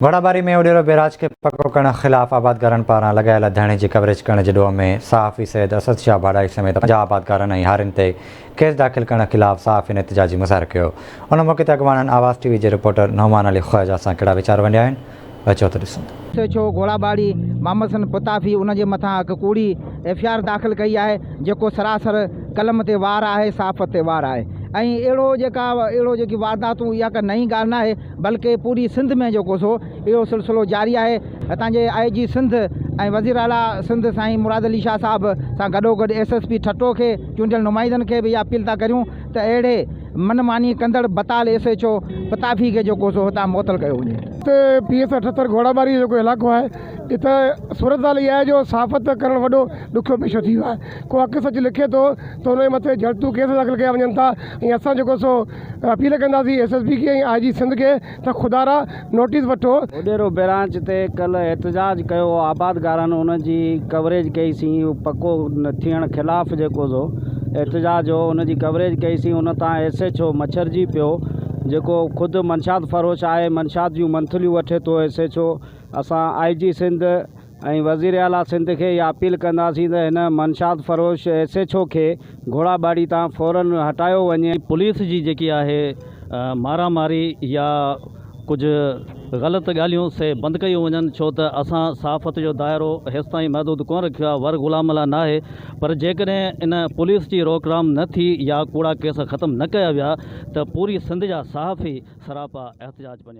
Ghorabari ۾ Udero barrage کي پڪو ڪرڻ خلاف آبادگارن پاران لڳايل ڌرڻي جي ڪوريج ڪرڻ جي ڏوهه ۾ صحافي سيد اسد شاهه ڀاڏائي سميت 50 آبادگارن ۽ هارين تي ڪيس داخل ڪرڻ خلاف صحافين احتجاجي مظاهرو ڪيو. ان موقعي تي اڳواڻن آواز ٽي وي جي رپورٽر نعمان علي خواجه سان ڪهڙا ويچار ونڊيا آهن اچو ته ڏسون. S H O Ghorabari Muhammad Hassan Pitafi ان جي مٿان هڪ ڪوڙي ايف I R داخل ڪئي آهي جيڪو سراسر قلم تي وار آهي صحافت تي وار آهي ۽ اهڙو جيڪا اهڙو جيڪي وارداتون اها ڪا نئين ڳالهه ناهي بلڪه پوري سنڌ ۾ جيڪو سو اهو سلسلو جاري آهي. هتان جي آء جي سنڌ ۽ وزير اعليٰ سنڌ سائين مراد علي شاهه صاحب سان گڏوگڏ ايس ايس پي ٺٽو کي چونڊيل نمائندن کي به اها اپيل ٿا ڪريون ته اهڙي من ماني ڪندڙ بتال ايس ايڇ او پتافي کي جيڪو سو هتان معطل ڪيو وڃي. هتي پي ايس 78 گهوڙاٻاري جو جيڪو علائقو آهي اتي صورتحال اها آهي جو صحافت ڪرڻ وڏو ڏکيو پيشو ٿي ويو آهي ڪو حق سچ لکي ٿو ته ان جي مٿي جهڙتون ڪيس داخل ڪيا وڃن ٿا ۽ اسان جيڪو سو اپيل ڪنداسين ايس ايس پي کي ۽ آء جي سنڌ کي ته خدارا نوٽيس وٺو. اڏيرو برانچ تي ڪلهه احتجاج ڪيو هو آبادگارن ان جي ڪوريج ڪئي سين پڪو ٿيڻ خلاف جيڪو سو احتجاج هو ان جي ڪوريج ڪئي سين ان تان ايس ايڇ او مڇرجي پيو جيڪو خود منشات فروش آهي منشات جون منٿليون وٺي ٿو ايس ايڇ او اسان آء جي سنڌ ۽ وزير اعليٰ سنڌ کي اها اپيل ڪنداسين ته هن منشات فروش ايس ايڇ او کي گهوڙا ٻاڙي تان فورن هٽايو وڃي. پوليس جي جيڪي آهي مارا ماري يا ڪجهه غلط ڳالهيون سي بند ڪيون وڃن ڇو ته اسان صحافت جو دائرو هيستائين محدود ڪونه رکيو آهي ور غلام لاء ناهي پر جيڪڏهن ان پوليس جي روڪرام نه ٿي يا ڪوڙا ڪيس ختم نه ڪيا ويا ته پوري سنڌ جا صحافي سراپا احتجاج بنيا.